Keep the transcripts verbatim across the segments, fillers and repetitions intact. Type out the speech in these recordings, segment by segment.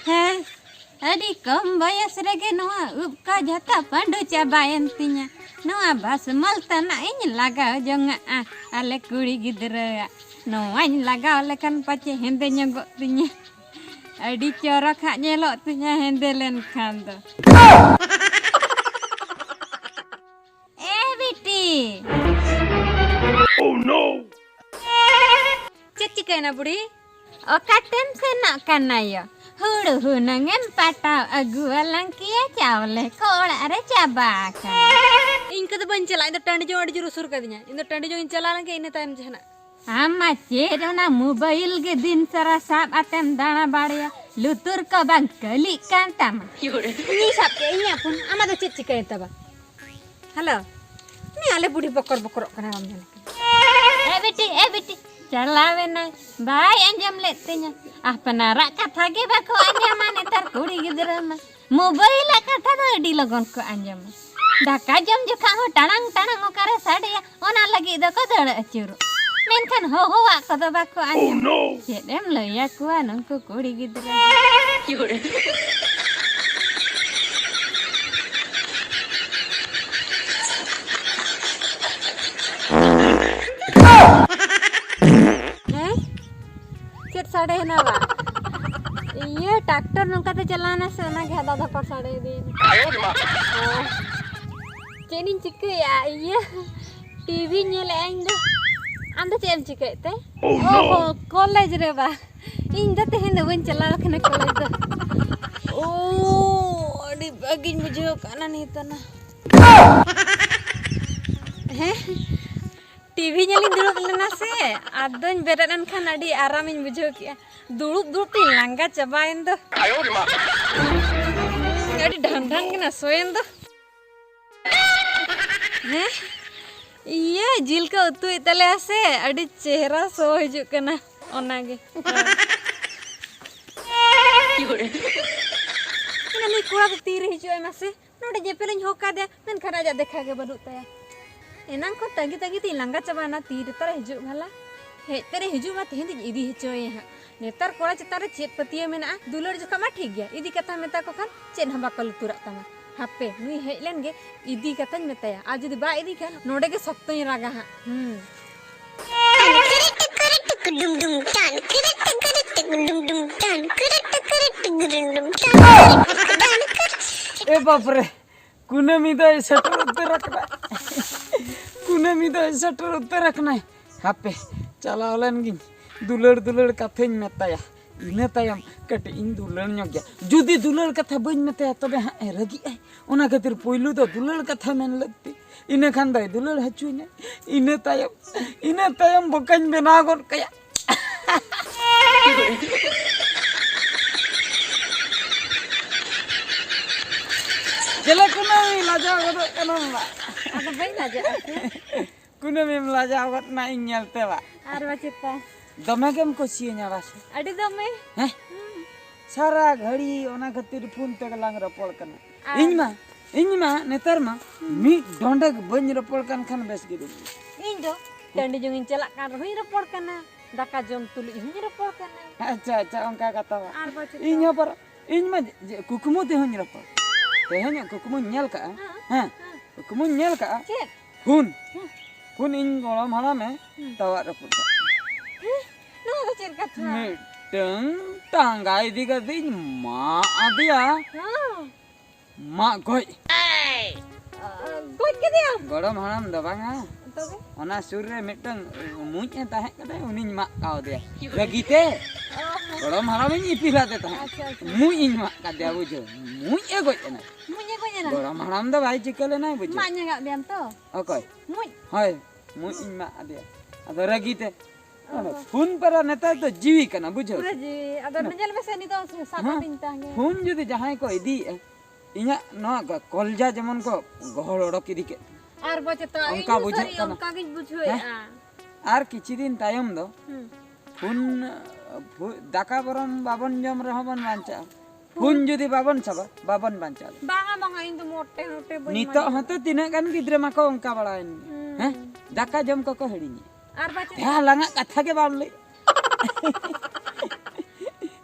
ᱦᱮᱸ, ᱟᱹᱰᱤ ᱠᱚᱢ ᱵᱚᱭᱮᱥ ᱨᱮᱜᱮ ᱱᱚᱣᱟ ᱩᱵ ᱠᱚ ᱡᱷᱚᱛᱚ ᱯᱟᱹᱰᱩ ᱪᱟᱵᱟᱭᱮᱱ ᱛᱤᱧᱟ᱾ ᱱᱚᱣᱟ ᱵᱷᱟᱥᱢᱟᱞ ᱛᱟᱱᱟᱜ ᱤᱧ ᱞᱟᱜᱟᱣ ᱡᱚᱝᱟᱜᱼᱟ, ᱟᱞᱮ ᱠᱩᱲᱤ ᱜᱤᱫᱽᱨᱟᱹᱣᱟᱜ᱾ ᱱᱚᱣᱟᱧ ᱞᱟᱜᱟᱣ ᱞᱮᱠᱷᱟᱱ ᱯᱟᱪᱮ ᱦᱮᱸᱫᱮ ᱧᱚᱜᱚᱜ ᱛᱤᱧᱟ᱾ ᱟᱹᱰᱤ ᱪᱚᱨᱚᱠ ᱦᱟᱸᱜ ᱧᱮᱞᱚᱜ ᱛᱤᱧᱟ ᱦᱮᱸᱫᱮ ᱞᱮᱱᱠᱷᱟᱱ ᱫᱚ᱾ ᱮ ᱵᱤᱴᱤ! Oh no! ᱪᱮᱫ ᱪᱤᱠᱟᱹᱭᱮᱱᱟ ᱵᱩᱲᱦᱤ? ᱚᱠᱟᱛᱮᱢ ᱥᱮᱱᱚᱜ ᱠᱟᱱᱟ ᱭᱳ? ᱦᱩᱲᱩ ᱦᱩᱱᱟᱹᱝ ᱮᱢ ᱯᱟᱴᱟᱣ ᱟᱹᱜᱩ ᱟᱞᱟᱝ ᱠᱮᱭᱟ, ᱪᱟᱣᱞᱮ ᱠᱚ ᱚᱲᱟᱜ ᱨᱮ ᱪᱟᱵᱟ ᱟᱠᱟᱱᱟ᱾ ᱤᱧ ᱠᱚᱫᱚ ᱵᱟᱹᱧ ᱪᱟᱞᱟᱜᱼᱟ, ᱤᱧ ᱫᱚ ᱴᱟᱺᱰᱤ ᱡᱚᱝ ᱟᱹᱰᱤ ᱡᱳᱨ ᱩᱥᱩᱨ ᱠᱟᱫᱤᱧᱟ, ᱤᱧ ᱫᱚ ᱴᱟᱺᱰᱤ ᱡᱚᱝ ᱤᱧ ᱪᱟᱞᱟᱣ ᱞᱮᱱ ᱜᱮ ᱤᱱᱟᱹ ᱛᱟᱭᱚᱢ ᱡᱟᱦᱟᱱᱟᱜ᱾ ᱟᱢ ᱢᱟ ᱪᱮᱫ ᱚᱱᱟ ᱢᱳᱵᱟᱭᱤᱞ ᱜᱮ ᱫᱤᱱ ᱥᱟᱨᱟ ᱥᱟᱵ ᱟᱛᱮᱢ ᱫᱟᱬᱟ ᱵᱟᱲᱟᱭᱟ, ᱞᱩᱛᱩᱨ ᱠᱚ ᱵᱟᱝ ᱠᱟᱹᱞᱤᱜ ᱠᱟᱱ ᱛᱟᱢᱟ? ᱤᱧᱤᱧ ᱥᱟᱵ ᱠᱮᱫ ᱤᱧᱟᱹᱜ ᱯᱷᱳᱱ, ᱟᱢᱟᱜ ᱫᱚ ᱪᱮᱫ ᱪᱤᱠᱟᱹᱭᱮᱱ ᱛᱟᱢᱟ? ᱦᱮᱞᱳ, ᱩᱱᱤ ᱟᱞᱮ ᱵᱩᱰᱷᱤ ᱵᱚᱠᱚᱨ ᱵᱚᱠᱚᱨᱚᱜ ᱠᱟᱱᱟ, ᱵᱟᱢ ᱧᱮᱞ ᱠᱟᱱᱟ? ᱮ ᱵᱤᱴᱤ, ᱮ ᱵᱤᱴᱤ, ᱪᱟᱞᱟᱣᱮᱱᱟᱭ, ᱵᱟᱭ ᱟᱸᱡᱚᱢ ᱞᱮᱫ ᱛᱤᱧᱟ᱾ ᱟᱯᱱᱟᱨᱟᱜ ᱠᱟᱛᱷᱟ ᱜᱮ ᱵᱟᱠᱚ ᱟᱸᱡᱚᱢᱟ ᱱᱮᱛᱟᱨ ᱠᱩᱲᱤ ᱜᱤᱫᱽᱨᱟᱹ ᱢᱟ᱾ ᱢᱳᱵᱟᱭᱤᱞᱟᱜ ᱠᱟᱛᱷᱟ ᱫᱚ ᱟᱹᱰᱤ ᱞᱚᱜᱚᱱ ᱠᱚ ᱟᱸᱡᱚᱢᱟ᱾ ᱫᱟᱠᱟ ᱡᱚᱢ ᱡᱚᱠᱷᱟ ᱦᱚᱸ ᱴᱟᱲᱟᱝ ᱴᱟᱲᱟᱝ ᱚᱠᱟᱨᱮ ᱥᱟᱰᱮᱭᱟ, ᱚᱱᱟ ᱞᱟᱹᱜᱤᱫ ᱫᱚᱠᱚ ᱫᱟᱹᱲ ᱟᱹᱪᱩᱨᱚᱜ᱾ ᱢᱮᱱᱠᱷᱟᱱ ᱦᱚᱦᱚᱣᱟᱜ ᱠᱚᱫᱚ ᱵᱟᱠᱚ ᱟᱸᱡᱚᱢᱟ᱾ Oh, no! ᱪᱮᱫ ᱮᱢ ᱞᱟᱹᱭ ᱟᱠᱚᱣᱟ ᱱᱩᱠᱩ ᱠᱩᱲᱤ ᱜᱤᱫᱽᱨᱟᱹ? ᱦᱮᱸ? ᱪᱮᱫ ᱥᱟᱰᱮᱭᱮᱱᱟ ᱵᱟ? ᱤᱭᱟᱹ, ᱴᱨᱟᱠᱴᱚᱨ ᱱᱚᱝᱠᱟᱛᱮ ᱪᱟᱞᱟᱣᱮᱱᱟ ᱥᱮ, ᱚᱱᱟᱜᱮ ᱦᱟᱫᱟ ᱫᱷᱚᱯᱚᱲ ᱥᱟᱰᱮᱭᱮᱫᱤᱧ᱾ ᱚ᱾ ᱪᱮᱫ ᱤᱧ ᱪᱤᱠᱟᱹᱭᱟ? ᱤᱭᱟᱹ, ᱴᱤᱵᱷᱤ ᱧᱮᱞᱮᱫᱼᱟ ᱤᱧ ᱫᱚ᱾ ᱟᱢ ᱫᱚ ᱪᱮᱫ ᱮᱢ ᱪᱤᱠᱟᱹᱭᱮᱫ ᱛᱮ? Oh, no! ᱚ, ᱠᱚᱞᱮᱡᱽ ᱨᱮ ᱵᱟ᱾ ᱤᱧ ᱫᱚ ᱛᱮᱦᱮᱧ ᱫᱚ ᱵᱟᱹᱧ ᱪᱟᱞᱟᱣ ᱠᱟᱱᱟ ᱠᱚᱞᱮᱡᱽ ᱫᱚ᱾ ᱳ, ᱟᱹᱰᱤ ᱵᱷᱟᱹᱜᱤᱧ ᱵᱩᱡᱷᱟᱹᱣ ᱠᱟᱱᱟ ᱱᱤᱛᱚᱜ ᱱᱟ᱾ ᱦᱮᱸ? ᱴᱤᱵᱷᱤ ᱧᱮᱞᱤᱧ ᱫᱩᱲᱩᱵ ᱞᱮᱱᱟ ᱥᱮ, ᱟᱫᱚᱧ ᱵᱮᱨᱮᱫ ᱮᱱ ᱠᱷᱟᱱ ᱟᱹᱰᱤ ᱟᱨᱟᱢᱤᱧ ᱵᱩᱡᱷᱟᱹᱣ ᱠᱮᱜᱼᱟ᱾ ᱫᱩᱲᱩᱵ ᱫᱩᱲᱩᱵ ᱛᱤᱧ ᱞᱟᱸᱜᱟ ᱪᱟᱵᱟᱭᱮᱱ ᱫᱚ᱾ ᱟᱹᱰᱤ ᱰᱷᱟᱝ ᱰᱷᱟᱝ ᱜᱮ ᱱᱟᱥᱚᱭᱮᱱ ᱫᱚ᱾ ᱦᱮᱸ, ᱤᱭᱟᱹ ᱡᱤᱞ ᱠᱚ ᱩᱛᱩᱭᱮᱫ ᱛᱟᱞᱮᱭᱟ ᱥᱮ, ᱟᱹᱰᱤ ᱪᱮᱦᱨᱟ ᱥᱚ ᱦᱤᱡᱩᱜ ᱠᱟᱱᱟ ᱚᱱᱟᱜᱮ᱾ ᱤᱱᱟᱹ ᱱᱩᱭ ᱠᱚᱲᱟ ᱫᱚ ᱛᱤᱨᱮ ᱦᱤᱡᱩᱜ ᱟᱭ ᱢᱟᱥᱮ? ᱱᱚᱰᱮ ᱧᱮᱯᱮᱞᱤᱧ ᱦᱚᱦᱚ ᱠᱟᱫᱮᱭᱟ, ᱢᱮᱱᱠᱷᱟᱱ ᱟᱡᱟᱜ ᱫᱮᱠᱷᱟ ᱜᱮ ᱵᱟᱹᱱᱩᱜ ᱛᱟᱭᱟ᱾ ᱮᱱᱟᱝ ᱠᱷᱚᱱ ᱛᱟᱺᱜᱤ ᱛᱟᱺᱜᱤ ᱛᱤᱧ ᱞᱟᱸᱜᱟ ᱪᱟᱵᱟᱭᱮᱱᱟ, ᱛᱤ ᱨᱮ ᱛᱟᱨᱟ ᱦᱤᱡᱩᱜ ᱵᱷᱟᱞᱟ᱾ ᱦᱮᱡ ᱯᱮᱨᱮ ᱦᱤᱡᱩᱜ ᱢᱟ, ᱛᱮᱦᱮᱧ ᱫᱚᱧ ᱤᱫᱤ ᱦᱚᱪᱚᱭᱮᱭᱟ ᱦᱟᱸᱜ᱾ ᱱᱮᱛᱟᱨ ᱠᱚᱲᱟ ᱪᱮᱛᱟᱱ ᱨᱮ ᱪᱮᱫ ᱯᱟᱹᱛᱭᱟᱹᱣ ᱢᱮᱱᱟᱜᱼᱟ? ᱫᱩᱞᱟᱹᱲ ᱡᱚᱠᱷᱚᱱ ᱢᱟ ᱴᱷᱤᱠ ᱜᱮᱭᱟ, ᱤᱫᱤ ᱠᱟᱛᱷᱟ ᱢᱮᱛᱟ ᱠᱚ ᱠᱷᱟᱱ ᱪᱮᱫ ᱦᱚᱸ ᱵᱟᱠᱚ ᱞᱩᱛᱩᱨᱟᱜ ᱛᱟᱢᱟ᱾ ᱦᱟᱯᱮ, ᱱᱩᱭ ᱦᱮᱡ ᱞᱮᱱ ᱜᱮ, ᱤᱫᱤ ᱠᱟᱛᱷᱟᱧ ᱢᱮᱛᱟᱭᱟ᱾ ᱟᱨ ᱡᱩᱫᱤ ᱵᱟᱭ ᱤᱫᱤ ᱠᱷᱟᱱ, ᱱᱚᱰᱮ ᱜᱮ ᱥᱚᱠᱛᱚᱧ ᱨᱟᱜᱟ ᱦᱟᱸᱜ᱾ ᱦᱩᱸ᱾ ᱮ ᱵᱟᱯᱨᱮ, ᱠᱩᱱᱟᱹᱢᱤ ᱫᱚᱭ ᱥᱮᱴᱮᱨ ᱩᱛᱟᱹᱨ ᱟᱠᱟᱱᱟ᱾ ᱠᱩᱱᱟᱹᱢᱤ ᱫᱚᱭ ᱥᱮᱴᱮᱨ ᱩᱛᱟᱹᱨ ᱟᱠᱟᱱᱟᱭ᱾ ᱦᱟᱯᱮ, ᱪᱟᱞᱟᱣ ᱞᱮᱱ ᱜᱤᱧ, ᱫᱩᱞᱟᱹᱲ ᱫᱩᱞᱟᱹᱲ ᱠᱟᱛᱷᱟᱧ ᱢᱮᱛᱟᱭᱟ᱾ ᱤᱱᱟᱹ ᱛᱟᱭᱚᱢ ᱠᱟᱹᱴᱤᱡ ᱤᱧ ᱫᱩᱞᱟᱹᱲ ᱧᱚᱜ ᱜᱮᱭᱟ᱾ ᱡᱩᱫᱤ ᱫᱩᱞᱟᱹᱲ ᱠᱟᱛᱷᱟ ᱵᱟᱹᱧ ᱢᱮᱛᱟᱭᱟ, ᱛᱚᱵᱮ ᱦᱟᱸᱜ ᱮ ᱨᱟᱹᱜᱤᱜ ᱟᱭ᱾ ᱚᱱᱟ ᱠᱷᱟᱹᱛᱤᱨ ᱯᱩᱭᱞᱩ ᱫᱚ ᱫᱩᱞᱟᱹᱲ ᱠᱟᱛᱷᱟ ᱢᱮᱱ ᱞᱟᱹᱠᱛᱤ, ᱤᱱᱟᱹ ᱠᱷᱟᱱ ᱫᱚᱭ ᱫᱩᱞᱟᱹᱲ ᱦᱚᱪᱚᱧᱟ᱾ ᱤᱱᱟᱹ ᱛᱟᱭᱚᱢ, ᱤᱱᱟᱹ ᱛᱟᱭᱚᱢ ᱵᱚᱠᱟᱧ ᱵᱮᱱᱟᱣ ᱜᱚᱫ ᱠᱟᱭᱟ᱾ ᱪᱮᱞᱮ ᱠᱩᱱᱟᱹᱢᱤ, ᱞᱟᱡᱟᱣ ᱜᱚᱫᱚᱜ ᱠᱟᱱᱟᱢ ᱵᱟ? ᱟᱫᱚ ᱵᱟᱹᱧ ᱞᱟᱡᱟᱜᱼᱟ ᱥᱮ᱾ ᱠᱩᱱᱟᱹᱢᱤᱢ ᱞᱟᱡᱟᱣ ᱜᱚᱫ ᱱᱟ ᱤᱧ ᱧᱮᱞᱛᱮ ᱵᱟ? ᱟᱨ ᱵᱟᱪᱮᱛᱟ᱾ ᱫᱚᱢᱮ ᱜᱮᱢ ᱠᱩᱥᱤᱭᱟᱹᱧᱟ ᱵᱟ ᱥᱮ? ᱟᱹᱰᱤ ᱫᱚᱢᱮ᱾ ᱦᱮᱸ? ᱦᱩᱸ᱾ ᱥᱟᱨᱟ ᱜᱷᱟᱹᱲᱤ ᱚᱱᱟ ᱠᱷᱟᱹᱛᱤᱨ ᱯᱷᱳᱱ ᱛᱮᱜᱮ ᱞᱟᱝ ᱨᱚᱯᱚᱲ ᱠᱟᱱᱟ᱾ ᱟᱨ ᱤᱧ ᱢᱟ, ᱤᱧ ᱢᱟ ᱱᱮᱛᱟᱨ ᱢᱟ ᱢᱤᱫ ᱰᱚᱸᱰᱮᱠ ᱵᱟᱹᱧ ᱨᱚᱯᱚᱲ ᱠᱟᱱ ᱠᱷᱟᱱ ᱵᱮᱥ ᱜᱮ ᱵᱩᱡᱷᱟᱹᱜᱼᱟ᱾ ᱤᱧ ᱫᱚ ᱴᱟᱺᱰᱤ ᱡᱚᱝ ᱤᱧ ᱪᱟᱞᱟᱜ ᱠᱟᱱ ᱨᱮᱦᱚᱸᱧ ᱨᱚᱯᱚᱲ ᱠᱟᱱᱟ, ᱫᱟᱠᱟ ᱡᱚᱢ ᱛᱩᱞᱩᱡ ᱦᱚᱸᱧ ᱨᱚᱯᱚᱲ ᱠᱟᱱᱟ᱾ ᱟᱪᱪᱷᱟ, ᱟᱪᱪᱷᱟ, ᱚᱱᱠᱟ ᱠᱟᱛᱷᱟ ᱵᱟ᱾ ᱟᱨ ᱵᱟᱪᱮᱛᱟ᱾ ᱤᱧ ᱦᱚᱸ ᱯᱟᱨᱟ-, ᱤᱧ ᱢᱟ ᱡᱮ, ᱠᱩᱠᱢᱩ ᱛᱮᱦᱚᱸᱧ ᱨᱚᱯᱚᱲ᱾ ᱛᱮᱦᱮᱧ ᱠᱩᱠᱢᱩᱧ ᱧᱮᱞ ᱠᱟᱜᱼᱟ᱾ ᱦᱮᱸ, ᱦᱮᱸ, ᱦᱮᱸ᱾ ᱠᱩᱠᱢᱩᱧ ᱧᱮᱞ ᱠᱟᱜᱼᱟ᱾ ᱪᱮᱫ? ᱯᱷᱳᱱ᱾ ᱦᱩᱸ᱾ ᱯᱷᱳᱱ ᱤᱧ ᱜᱚᱲᱚᱢ ᱦᱟᱲᱟᱢᱮ ᱦᱩᱸ᱾ ᱛᱟᱣᱟᱜ ᱨᱟᱹᱯᱩᱫ ᱠᱟᱜ᱾ ᱦᱮᱸ? ᱱᱚᱣᱟ ᱫᱚ ᱪᱮᱫ ᱠᱟᱛᱷᱟ? ᱢᱤᱫᱴᱟᱹᱝ ᱴᱟᱸᱜᱟ ᱤᱫᱤ ᱠᱟᱛᱮᱧ ᱢᱟᱜ ᱟᱫᱮᱭᱟ᱾ ᱦᱚᱸ᱾ ᱢᱟᱜ ᱜᱚᱡ᱾ ᱟ, ᱜᱚᱡ ᱠᱮᱫᱮᱭᱟᱢ? ᱜᱚᱲᱚᱢ ᱦᱟᱲᱟᱢ ᱫᱚ ᱵᱟᱝᱟ᱾ ᱛᱚᱵᱮ? ᱚᱱᱟ ᱥᱩᱨ ᱨᱮ ᱢᱤᱫᱴᱟᱹᱝ ᱢᱩᱸᱡ ᱮ ᱛᱟᱦᱮᱸ ᱠᱟᱱᱟ, ᱩᱱᱤᱧ ᱢᱟᱜ ᱠᱟᱣᱫᱮᱭᱟ᱾ ᱨᱟᱹᱜᱤ ᱛᱮ᱾ ᱚ ᱦᱚᱸ᱾ ᱜᱚᱲᱚᱢ ᱦᱟᱲᱟᱢᱤᱧ ᱤᱯᱤᱞ ᱟᱫᱮ ᱛᱟᱦᱮᱸᱫ᱾ ᱟᱪᱪᱷᱟ, ᱟᱪᱪᱷᱟ᱾ ᱢᱩᱸᱡ ᱤᱧ ᱢᱟᱜ ᱠᱟᱫᱮᱭᱟ, ᱵᱩᱡᱷᱟᱹᱣ᱾ ᱢᱩᱸᱡ ᱮ ᱜᱚᱡ ᱮᱱᱟ᱾ ᱢᱩᱸᱡ ᱮ ᱜᱚᱡ ᱮᱱᱟ? ᱜᱚᱲᱚᱢ ᱦᱟᱲᱟᱢ ᱫᱚ ᱵᱟᱭ ᱪᱤᱠᱟᱹ ᱞᱮᱱᱟᱭ, ᱵᱩᱡᱷᱟᱹᱣ᱾ ᱢᱟᱜ ᱧᱚᱜᱟᱜ ᱢᱮᱭᱟᱢ ᱛᱚ? ᱚᱠᱚᱭ? ᱢᱩᱸᱡ? ᱦᱳᱭ, ᱢᱩᱸᱡ ᱤᱧ ᱢᱟᱜ ᱟᱫᱮᱭᱟ᱾ ᱟᱫᱚ ᱨᱟᱹᱜᱤ ᱛᱮ᱾ ᱚ ᱦᱚᱸ᱾ ᱯᱷᱳᱱ ᱯᱟᱨᱟ ᱱᱮᱛᱟᱨ ᱫᱚ ᱡᱤᱣᱤ ᱠᱟᱱᱟ, ᱵᱩᱡᱷᱟᱹᱣ᱾ ᱯᱩᱨᱟᱹ ᱡᱤᱣᱤ᱾ ᱟᱫᱚ ᱦᱮᱸ᱾ ᱧᱮᱞ ᱢᱮᱥᱮ, ᱩᱱᱤ ᱫᱚ ᱥᱟᱵ ᱦᱮᱸ᱾ ᱠᱟᱹᱫᱤᱧ ᱛᱟᱦᱮᱸ᱾ ᱯᱷᱳᱱ ᱡᱩᱫᱤ ᱡᱟᱦᱟᱸᱭ ᱠᱚ ᱤᱫᱤᱭᱮᱫᱼᱟ, ᱤᱧᱟᱹᱜ ᱱᱚᱣᱟ ᱠᱚ ᱠᱚᱞᱡᱟ ᱡᱮᱢᱚᱱ ᱠᱚ ᱜᱚᱦᱚᱲ ᱚᱰᱚᱠ ᱤᱫᱤ ᱠᱮᱫ᱾ ᱟᱨ ᱵᱚ ᱪᱮᱛᱟ, ᱚᱱᱠᱟ ᱤᱧ ᱦᱚᱸ ᱵᱩᱡᱷᱟᱹᱜ ᱥᱟᱹᱨᱤ ᱠᱟᱱᱟ᱾ ᱚᱱᱠᱟ ᱜᱤᱧ ᱵᱩᱡᱷᱟᱹᱣᱮᱫᱼᱟ᱾ ᱦᱮᱸ? ᱟᱨ ᱠᱤᱪᱷᱩ ᱫᱤᱱ ᱛᱟᱭᱚᱢ ᱫᱚ ᱦᱩᱸ᱾ ᱯᱷᱩᱱ, ᱯᱷᱩ-, ᱫᱟᱠᱟ ᱵᱚᱨᱚᱱ ᱵᱟᱵᱚᱱ ᱡᱚᱢ ᱨᱮᱦᱚᱸ ᱵᱚᱱ ᱵᱟᱧᱪᱟᱜᱼᱟ᱾ ᱯᱷᱩᱱ᱾ ᱯᱷᱩᱱ ᱡᱩᱫᱤ ᱵᱟᱵᱚᱱ ᱥᱟᱵᱟ, ᱵᱟᱵᱚᱱ ᱵᱟᱧᱪᱟᱜᱼᱟ᱾ ᱵᱟᱝᱟ, ᱵᱟᱝᱟ, ᱤᱧ ᱫᱚ ᱢᱚᱴᱮ ᱦᱚᱸ ᱴᱮ ᱵᱟᱹᱧ ᱱᱤᱛᱚᱜ ᱢᱟᱱᱟᱣᱟ᱾ ᱦᱚᱸᱛᱚ ᱛᱤᱱᱟᱹᱜ ᱜᱟᱱ ᱜᱤᱫᱽᱨᱟᱹ ᱢᱟᱠᱚ ᱚᱱᱠᱟ ᱵᱟᱲᱟᱭᱮᱱ ᱜᱮ᱾ ᱦᱩᱸ᱾ ᱦᱮᱸ? ᱫᱟᱠᱟ ᱡᱚᱢ ᱠᱚᱠᱚ ᱦᱤᱲᱤᱧᱟ᱾ ᱟᱨ ᱵᱟᱪᱮ? ᱦᱮᱸ, ᱟᱞᱟᱝᱟᱜ ᱠᱟᱛᱷᱟ ᱜᱮ ᱵᱟᱢ ᱞᱟᱹᱭ᱾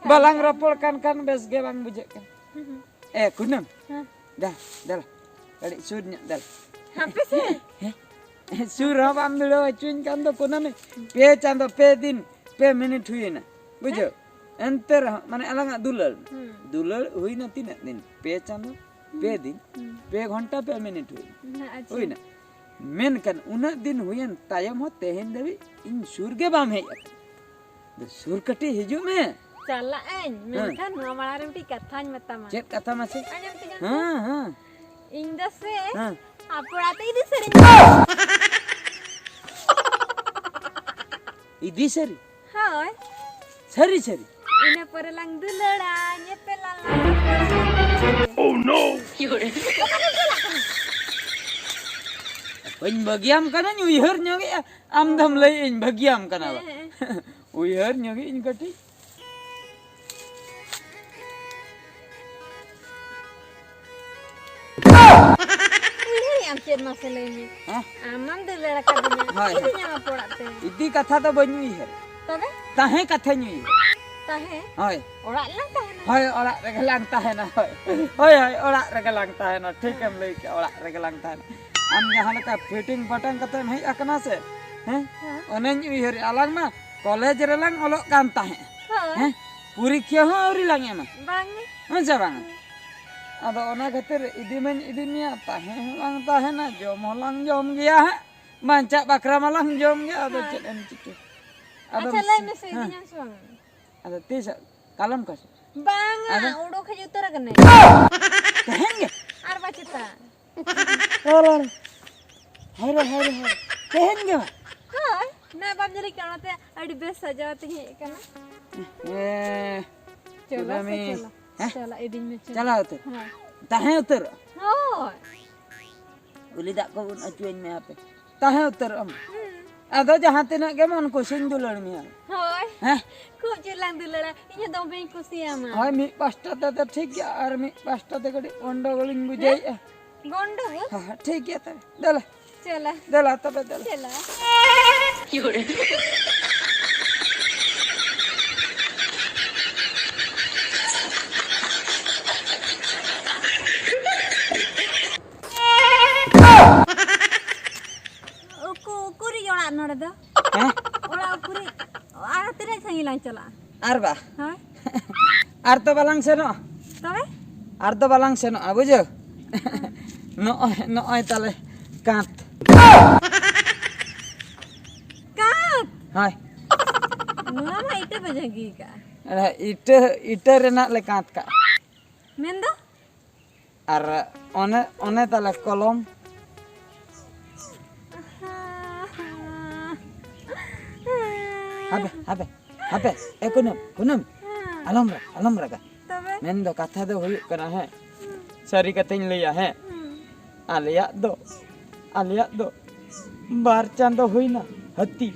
ᱵᱟᱞᱟᱝ ᱨᱚᱯᱚᱲ ᱠᱟᱱ ᱠᱷᱟᱱ ᱵᱮᱥ ᱜᱮ ᱵᱟᱝ ᱵᱩᱡᱷᱟᱹᱜ ᱠᱟᱱᱟ᱾ ᱦᱩᱸ, ᱦᱩᱸ᱾ ᱮ ᱠᱩᱱᱟᱹᱢ, ᱦᱮᱸ᱾ ᱫᱟ, ᱫᱮᱞᱟ, ᱠᱟᱹᱴᱤᱡ ᱥᱩᱨ ᱧᱚᱜ ᱫᱮᱞᱟ᱾ ᱦᱟᱯᱮ ᱥᱮ᱾ ᱦᱮᱸ? ᱥᱩᱨ ᱦᱚᱸ ᱵᱟᱢ ᱫᱩᱲᱟᱹᱣ ᱦᱚᱪᱚᱧ ᱠᱟᱱ ᱫᱚ ᱠᱩᱱᱟᱹᱢᱤ᱾ ᱯᱮ ᱪᱟᱸᱫᱚ, ᱯᱮ ᱫᱤᱱ, ᱯᱮ ᱢᱤᱱᱤᱴ ᱦᱩᱭᱮᱱᱟ᱾ ᱵᱩᱡᱷᱟᱹᱣ? ᱦᱮᱸ? ᱮᱱᱛᱮ ᱨᱮᱦᱚᱸ, ᱢᱟᱱᱮ, ᱟᱞᱟᱝᱟᱜ ᱫᱩᱞᱟᱹᱲ᱾ ᱦᱩᱸ᱾ ᱫᱩᱞᱟᱹᱲ ᱦᱩᱭᱱᱟ ᱛᱤᱱᱟᱹᱜ ᱫᱤᱱ? ᱯᱮ ᱪᱟᱸᱫᱚ, ᱯᱮ ᱫᱤᱱ, ᱦᱩᱸ᱾ ᱯᱮ ᱜᱷᱚᱱᱴᱟ, ᱯᱮ ᱢᱤᱱᱤᱴ ᱦᱩᱭᱱᱟ᱾ ᱦᱮᱸ, ᱟᱪᱪᱷᱟ᱾ ᱦᱩᱭᱱᱟ᱾ ᱢᱮᱱᱠᱷᱟᱱ ᱩᱱᱟᱹᱜ ᱫᱤᱱ ᱦᱩᱭᱮᱱ ᱛᱟᱭᱚᱢ ᱦᱚᱸ ᱛᱮᱦᱮᱧ ᱫᱷᱟᱹᱵᱤᱡ ᱤᱧ ᱥᱩᱨ ᱜᱮ ᱵᱟᱢ ᱦᱮᱡ ᱟᱠᱟᱱᱟ᱾ ᱫᱩ ᱥᱩᱨ ᱠᱟᱹᱴᱤᱡ ᱦᱤᱡᱩᱜ ᱢᱮ᱾ ᱪᱟᱞᱟᱜ ᱟᱹᱧ, ᱦᱮᱸ᱾ ᱢᱮᱱᱠᱷᱟᱱ ᱱᱚᱣᱟ ᱢᱟᱲᱟᱝ ᱨᱮ ᱢᱤᱫᱴᱤᱡ ᱠᱟᱛᱷᱟᱧ ᱢᱮᱛᱟᱢᱟ᱾ ᱪᱮᱫ ᱠᱟᱛᱷᱟ ᱢᱟᱥᱮ? ᱟᱸᱡᱚᱢ ᱛᱤᱧᱟᱢ ᱛᱚ? ᱦᱮᱸ, ᱦᱮᱸ᱾ ᱤᱧ ᱫᱚ ᱥᱮ ᱦᱮᱸ᱾ ᱟᱯᱮ ᱚᱲᱟᱜ ᱛᱮ ᱤᱫᱤ ᱥᱟᱹᱨᱤᱧ᱾ ᱤᱫᱤ ᱥᱟᱹᱨᱤ? ᱦᱳᱭ᱾ ᱥᱟᱹᱨᱤ, ᱥᱟᱹᱨᱤ? ᱤᱱᱟᱹ ᱯᱚᱨᱮ ᱞᱟᱝ ᱫᱩᱞᱟᱹᱲᱟ, ᱧᱮᱯᱮᱞ ᱟᱞᱟᱝ᱾ Oh no! ᱵᱟᱹᱧ ᱵᱟᱹᱜᱤᱭᱟᱢ ᱠᱟᱹᱱᱟᱹᱧ, ᱩᱭᱦᱟᱹᱨ ᱧᱚᱜᱮᱜᱼᱟ᱾ ᱟᱢ ᱫᱚᱢ ᱞᱟᱹᱭᱮᱫ ᱤᱧ ᱵᱟᱹᱜᱤᱭᱟᱢ ᱠᱟᱱᱟ ᱵᱟ? ᱦᱮᱸ, ᱦᱮᱸ᱾ ᱩᱭᱦᱟᱹᱨ ᱧᱚᱜᱮᱫ ᱤᱧ ᱠᱟᱹᱴᱤᱡ᱾ ᱩᱭᱦᱟᱹᱨᱮᱫ ᱟᱢ ᱪᱮᱫ ᱢᱟᱥᱮ ᱞᱟᱹᱭ ᱢᱮ? ᱦᱮᱸ? ᱟᱢ ᱢᱟᱢ ᱫᱟᱹᱲ ᱫᱟᱲᱮ ᱠᱟᱫᱤᱧᱟ᱾ ᱦᱳᱭ, ᱦᱳᱭ᱾ ᱤᱫᱤᱧᱟᱢ ᱟᱯᱮ ᱚᱲᱟᱜ ᱛᱮ᱾ ᱤᱫᱤ ᱠᱟᱛᱷᱟ ᱫᱚ ᱵᱟᱹᱧ ᱩᱭᱦᱟᱹᱨ᱾ ᱛᱚᱵᱮ? ᱛᱟᱦᱮᱸ ᱠᱟᱛᱷᱟᱧ ᱩᱭᱦᱟᱹᱨ᱾ ᱛᱟᱦᱮᱸ? ᱦᱳᱭ᱾ ᱚᱲᱟᱜ ᱨᱮᱞᱟᱝ ᱛᱟᱦᱮᱱᱟ᱾ ᱦᱳᱭ, ᱚᱲᱟᱜ ᱨᱮᱜᱮ ᱞᱟᱝ ᱛᱟᱦᱮᱱᱟ᱾ ᱦᱳᱭ᱾ ᱦᱳᱭ, ᱦᱳᱭ, ᱚᱲᱟᱜ ᱨᱮᱜᱮ ᱞᱟᱝ ᱛᱟᱦᱮᱱᱟ᱾ ᱴᱷᱤᱠᱮᱢ ᱞᱟᱹᱭ ᱠᱮᱜᱼᱟ, ᱚᱲᱟᱜ ᱨᱮᱜᱮ ᱞᱟᱝ ᱛᱟᱦᱮᱱᱟ᱾ ᱟᱢ ᱡᱟᱦᱟᱸ ᱞᱮᱠᱟ ᱯᱷᱤᱴᱤᱝ ᱯᱟᱴᱟᱝ ᱠᱟᱛᱮᱢ ᱦᱮᱡ ᱟᱠᱟᱱᱟ ᱥᱮ, ᱦᱮᱸ? ᱦᱮᱸ᱾ ᱚᱱᱮᱧ ᱩᱭᱦᱟᱹᱨᱮᱜᱼᱟ, ᱟᱞᱟᱝ ᱢᱟ ᱠᱚᱞᱮᱡᱽ ᱨᱮᱞᱟᱝ ᱚᱞᱚᱜ ᱠᱟᱱ ᱛᱟᱦᱮᱸᱜᱼᱟ᱾ ᱦᱳᱭ᱾ ᱦᱮᱸ? ᱯᱚᱨᱤᱠᱠᱷᱟ ᱦᱚᱸ ᱟᱹᱣᱨᱤ ᱞᱟᱝ ᱮᱢᱟ᱾ ᱵᱟᱝ᱾ ᱦᱮᱸ ᱥᱮ ᱵᱟᱝ? ᱦᱮᱸ᱾ ᱟᱫᱚ ᱚᱱᱟ ᱠᱷᱟᱹᱛᱤᱨ ᱤᱫᱤ ᱢᱟᱧ ᱤᱫᱤ ᱢᱮᱭᱟ, ᱛᱟᱦᱮᱸ ᱦᱚᱸ ᱞᱟᱝ ᱛᱟᱦᱮᱱᱟ, ᱡᱚᱢ ᱦᱚᱸ ᱞᱟᱝ ᱡᱚᱢ ᱜᱮᱭᱟ ᱦᱟᱸᱜ᱾ ᱵᱟᱧᱪᱟᱜ ᱵᱟᱠᱷᱨᱟ ᱢᱟᱞᱟᱝ ᱡᱚᱢ ᱜᱮᱭᱟ, ᱟᱫᱚ ᱦᱮᱸ᱾ ᱪᱮᱫ ᱮᱢ ᱪᱤᱠᱟᱹ? ᱟᱫᱚ ᱟᱪᱪᱷᱟ, ᱞᱟᱹᱭ ᱢᱮᱥᱮ, ᱦᱮᱸ᱾ ᱤᱫᱤᱧᱟᱢ ᱥᱮ ᱵᱟᱝ? ᱟᱫᱚ ᱛᱤᱥ? ᱠᱟᱞᱚᱢ ᱠᱚ ᱥᱮ? ᱵᱟᱝᱟ, ᱟᱫᱚ? ᱩᱰᱩᱠ ᱦᱮᱡ ᱩᱛᱟᱹᱨ ᱟᱠᱟᱱᱟᱹᱧ᱾ ᱛᱮᱦᱮᱧ ᱜᱮ? ᱟᱨ ᱵᱟᱝ ᱪᱮᱛᱟ᱾ ᱦᱟᱭ ᱨᱮ, ᱦᱟᱭ ᱨᱮ, ᱦᱟᱭ ᱨᱮ᱾ ᱛᱮᱦᱮᱧ ᱜᱮ ᱵᱟᱝ? ᱦᱳᱭ, ᱱᱟ ᱵᱟᱢ ᱧᱮᱞ ᱠᱟᱱᱟ, ᱚᱱᱟᱛᱮ ᱟᱹᱰᱤ ᱵᱮᱥ ᱥᱟᱡᱟᱣ ᱛᱮ ᱦᱮᱡ ᱟᱠᱟᱱᱟ᱾ ᱦᱮᱸ᱾ ᱪᱚᱞᱚ ᱥᱮ, ᱠᱩᱰᱟᱹᱢᱤ᱾ ᱪᱚᱞᱚ᱾ ᱦᱮᱸ? ᱪᱚᱞᱚ, ᱤᱫᱤᱧ ᱢᱮ, ᱪᱚᱞᱚ᱾ ᱪᱟᱞᱟᱣ ᱩᱛᱟᱹᱨ? ᱦᱮᱸ᱾ ᱛᱟᱦᱮᱸ ᱩᱛᱟᱹᱨᱚᱜ? ᱦᱳᱭ᱾ ᱩᱞᱤ ᱫᱟᱜ ᱠᱚ ᱩᱱ ᱚᱪᱚᱣᱟᱹᱧ ᱢᱮ ᱦᱟᱯᱮ᱾ ᱛᱟᱦᱮᱸ ᱩᱛᱟᱹᱨᱚᱜ ᱟᱢ᱾ ᱦᱩᱸ᱾ ᱟᱫᱚ ᱡᱟᱦᱟᱸ ᱛᱤᱱᱟᱹᱜ ᱜᱮ ᱢᱚᱱ ᱠᱩᱥᱤᱧ ᱫᱩᱞᱟᱹᱲ ᱢᱮᱭᱟ᱾ ᱦᱳᱭ᱾ ᱦᱮᱸ? ᱠᱷᱩᱵ ᱡᱳᱨ ᱞᱟᱝ ᱫᱩᱞᱟᱹᱲᱟ᱾ ᱤᱧ ᱦᱚᱸ ᱫᱚᱢᱮᱧ ᱠᱩᱥᱤᱭᱟᱢᱟ᱾ ᱦᱳᱭ, ᱢᱤᱫ ᱯᱟᱥᱴᱟ ᱛᱮᱫᱚ ᱴᱷᱤᱠ ᱜᱮᱭᱟ, ᱟᱨ ᱢᱤᱫ ᱯᱟᱥᱴᱟ ᱛᱮ ᱠᱟᱹᱴᱤᱡ ᱜᱚᱱᱰᱚᱜᱳᱞᱤᱧ ᱵᱩᱡᱷᱟᱹᱣᱮᱫᱼᱟ᱾ ᱦᱮᱸ? ᱜᱚᱱᱰᱚᱜᱳᱞ? ᱦᱮᱸ, ᱦᱮᱸ, ᱴᱷᱤᱠ ᱜᱮᱭᱟ ᱛᱚᱵᱮ᱾ ᱫᱮᱞᱟ᱾ ᱪᱮᱞᱟ᱾ ᱫᱮᱞᱟ ᱛᱚᱵᱮ, ᱫᱮᱞᱟ᱾ ᱪᱮᱞᱟ᱾ ᱩᱠᱩ, ᱩᱠᱩᱨᱤᱡ ᱚᱲᱟᱜ ᱱᱚᱰᱮ ᱫᱚ? ᱦᱮᱸ? ᱚᱲᱟᱜ ᱩᱠᱩᱨᱤᱡ? ᱟᱨ ᱛᱤᱱᱟᱹᱜ ᱥᱟᱺᱜᱤᱧ ᱞᱟᱝ ᱪᱟᱞᱟᱜᱼᱟ? ᱟᱨ ᱵᱟ᱾ ᱦᱳᱭ᱾ ᱟᱨ ᱛᱚ ᱵᱟᱞᱟᱝ ᱥᱮᱱᱚᱜᱼᱟ᱾ ᱛᱚᱵᱮ? ᱟᱨ ᱫᱚ ᱵᱟᱞᱟᱝ ᱥᱮᱱᱚᱜᱼᱟ, ᱵᱩᱡᱷᱟᱹᱣ? ᱱᱚᱜᱼᱚᱭ, ᱱᱚᱜᱼᱚᱭ ᱛᱟᱞᱮ ᱠᱟᱸᱛ᱾ ᱠᱟᱸᱛ? ᱦᱳᱭ᱾ ᱱᱚᱣᱟ ᱢᱟ ᱤᱴᱟᱹ ᱯᱮ ᱡᱟᱸᱜᱤ ᱠᱟᱜᱼᱟ᱾ ᱮ, ᱤᱴᱟᱹ, ᱤᱴᱟᱹ ᱨᱮᱱᱟᱜ ᱞᱮ ᱠᱟᱸᱛ ᱠᱟᱜᱼᱟ᱾ ᱢᱮᱱ ᱫᱚ? ᱟᱨ ᱚᱱᱮ, ᱚᱱᱮ ᱛᱟᱞᱮ ᱠᱚᱞᱚᱢ᱾ ᱦᱟᱯᱮ, ᱦᱟᱯᱮ, ᱦᱟᱯᱮ, ᱮ ᱠᱩᱱᱟᱹᱢ, ᱠᱩᱱᱟᱹᱢ, ᱟᱞᱚᱢ ᱨᱟᱜ, ᱟᱞᱚᱢ ᱨᱟᱜᱟ᱾ ᱛᱚᱵᱮ? ᱢᱮᱱ ᱫᱚ ᱠᱟᱛᱷᱟ ᱫᱚ ᱦᱩᱭᱩᱜ ᱠᱟᱱᱟ, ᱦᱮᱸ, ᱦᱩᱸ᱾ ᱥᱟᱹᱨᱤ ᱠᱟᱛᱷᱟᱧ ᱞᱟᱹᱭᱟ, ᱦᱮᱸ, ᱦᱩᱸ᱾ ᱟᱞᱮᱭᱟᱜ ᱫᱚ, ᱟᱞᱮᱭᱟᱜ ᱫᱚ ᱵᱟᱨ ᱪᱟᱸᱫᱚ ᱦᱩᱭᱱᱟ, ᱦᱟᱹᱛᱤ,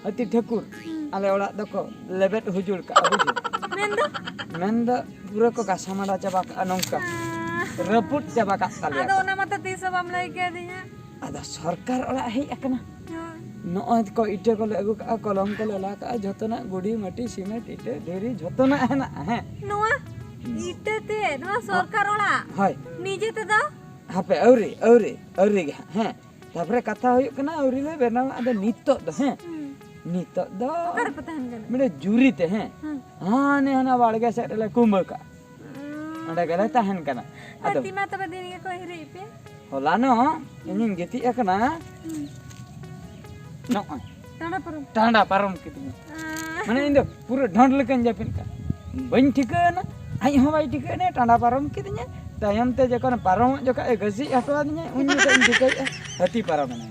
ᱦᱟᱹᱛᱤ ᱴᱷᱟᱹᱠᱩᱨ ᱦᱩᱸ᱾ ᱟᱞᱮ ᱚᱲᱟᱜ ᱫᱚᱠᱚ ᱞᱮᱵᱮᱫ ᱦᱩᱡᱩᱲ ᱠᱟᱜᱼᱟ, ᱵᱩᱡᱷᱟᱹᱣ? ᱢᱮᱱ ᱫᱚ? ᱢᱮᱱ ᱫᱚ ᱯᱩᱨᱟᱹ ᱠᱚ ᱜᱟᱥᱟᱢᱟᱰᱟ ᱪᱟᱵᱟ ᱠᱟᱜᱼᱟ, ᱱᱚᱝᱠᱟ ᱟᱸ᱾ ᱨᱟᱹᱯᱩᱫ ᱪᱟᱵᱟ ᱠᱟᱜ ᱛᱟᱞᱮᱭᱟ ᱟᱫᱚ ᱠᱚ᱾ ᱚᱱᱟ ᱢᱟᱛᱚ ᱛᱤᱥ ᱦᱚᱸ ᱵᱟᱢ ᱞᱟᱹᱭ ᱠᱟᱫᱤᱧᱟ᱾ ᱟᱫᱚ ᱥᱚᱨᱠᱟᱨ ᱚᱲᱟᱜ ᱦᱮᱡ ᱟᱠᱟᱱᱟ᱾ ᱦᱳᱭ᱾ ᱱᱚᱜᱼᱚᱭ ᱠᱚ ᱤᱴᱟᱹ ᱠᱚᱞᱮ ᱟᱹᱜᱩ ᱠᱟᱜᱼᱟ, ᱠᱚᱞᱚᱢ ᱠᱚᱞᱮ ᱞᱟ ᱠᱟᱜᱼᱟ, ᱡᱷᱚᱛᱚᱱᱟᱜ ᱜᱩᱰᱤ, ᱢᱟᱹᱴᱤ, ᱥᱤᱢᱮᱱᱴ, ᱤᱴᱟᱹ, ᱫᱷᱤᱨᱤ, ᱡᱷᱚᱛᱚᱱᱟᱜ ᱦᱮᱱᱟᱜᱼᱟ, ᱦᱮᱸ᱾ ᱱᱚᱣᱟ ᱦᱩᱸ᱾ ᱤᱴᱟᱹ ᱛᱮ, ᱱᱚᱣᱟ ᱥᱚᱨᱠᱟᱨ ᱚᱲᱟᱜ? ᱦᱳᱭ᱾ ᱱᱤᱡᱮ ᱛᱮᱫᱚ? ᱦᱟᱯᱮ, ᱟᱹᱣᱨᱤ, ᱟᱹᱣᱨᱤ, ᱟᱹᱣᱨᱤ ᱜᱮ ᱦᱟᱸᱜ, ᱦᱮᱸ᱾ ᱛᱟᱯᱚᱨᱮ ᱠᱟᱛᱷᱟ ᱦᱩᱭᱩᱜ ᱠᱟᱱᱟ, ᱟᱹᱣᱨᱤ ᱞᱮ ᱵᱮᱱᱟᱣᱟ, ᱟᱫᱚ ᱱᱤᱛᱚᱜ ᱫᱚ, ᱦᱮᱸ᱾ ᱦᱩᱸ᱾ ᱱᱤᱛᱚᱜ ᱫᱚ ᱚᱠᱟ ᱨᱮᱯᱮ ᱛᱟᱦᱮᱱ ᱠᱟᱱᱟ? ᱢᱤᱫᱴᱮᱡ ᱡᱩᱨᱤ ᱛᱮ, ᱦᱮᱸ᱾ ᱦᱩᱸ᱾ ᱦᱟᱱᱮ ᱦᱟᱱᱟ ᱵᱟᱲᱜᱮ ᱥᱮᱫ ᱨᱮᱞᱮ ᱠᱩᱢᱵᱟᱹ ᱠᱟᱜᱼᱟ᱾ ᱩᱸ᱾ ᱚᱸᱰᱮ ᱜᱮᱞᱮ ᱛᱟᱦᱮᱱ ᱠᱟᱱᱟ᱾ ᱟᱫᱚ ᱦᱟᱹᱛᱤ ᱢᱟ ᱛᱚᱵᱮ ᱫᱤᱱ ᱜᱮᱠᱚ ᱦᱤᱨᱤᱡ ᱯᱮ᱾ ᱦᱚᱞᱟᱱᱚᱜ ᱤᱧᱤᱧ ᱜᱤᱛᱤᱡ ᱟᱠᱟᱱᱟ᱾ ᱦᱩᱸ᱾ ᱱᱚᱜᱼᱚᱭ᱾ ᱴᱟᱸᱰᱟ ᱯᱟᱨᱚᱢ? ᱴᱟᱸᱰᱟ ᱯᱟᱨᱚᱢ ᱠᱤᱫᱤᱧᱟ᱾ ᱟᱸ᱾ ᱢᱟᱱᱮ ᱤᱧ ᱫᱚ ᱯᱩᱨᱟᱹ ᱰᱷᱚᱸᱰ ᱞᱮᱠᱟᱧ ᱡᱟᱹᱯᱤᱫ ᱠᱟᱜᱼᱟ᱾ ᱵᱟᱹᱧ ᱴᱷᱤᱠᱟᱹᱣᱱᱟ, ᱟᱡ ᱦᱚᱸ ᱵᱟᱭ ᱴᱷᱤᱠᱟᱹᱣᱱᱟ, ᱴᱟᱸᱰᱟ ᱯᱟᱨᱚᱢ ᱠᱤᱫᱤᱧᱟ᱾ ᱛᱟᱭᱚᱢ ᱛᱮ ᱡᱚᱠᱷᱚᱱ ᱯᱟᱨᱚᱢᱚᱜ ᱡᱚᱠᱷᱚᱱ ᱮ ᱜᱟᱹᱥᱤᱡ ᱦᱚᱴᱚ ᱟᱹᱫᱤᱧᱟ, ᱩᱱ ᱡᱚᱠᱷᱚᱱ ᱤᱧ ᱴᱷᱤᱠᱟᱹᱭᱮᱫᱼᱟ, ᱦᱟᱹᱛᱤ ᱯᱟᱨᱚᱢ ᱮᱱᱟᱭ᱾